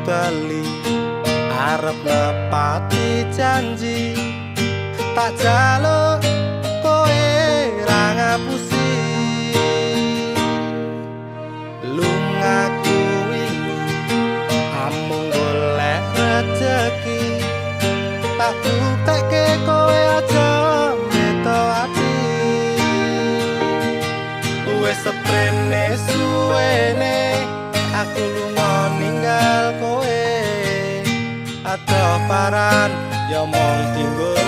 Bali arep nepati janji, tak jaluk kowe ra ngapusi. Lungaku wingi amung golek rejeki, tak buktekke kowe aja meto ati. Wis seprene suwene aku lunga ninggal kowe, adoh paran ya mung dinggo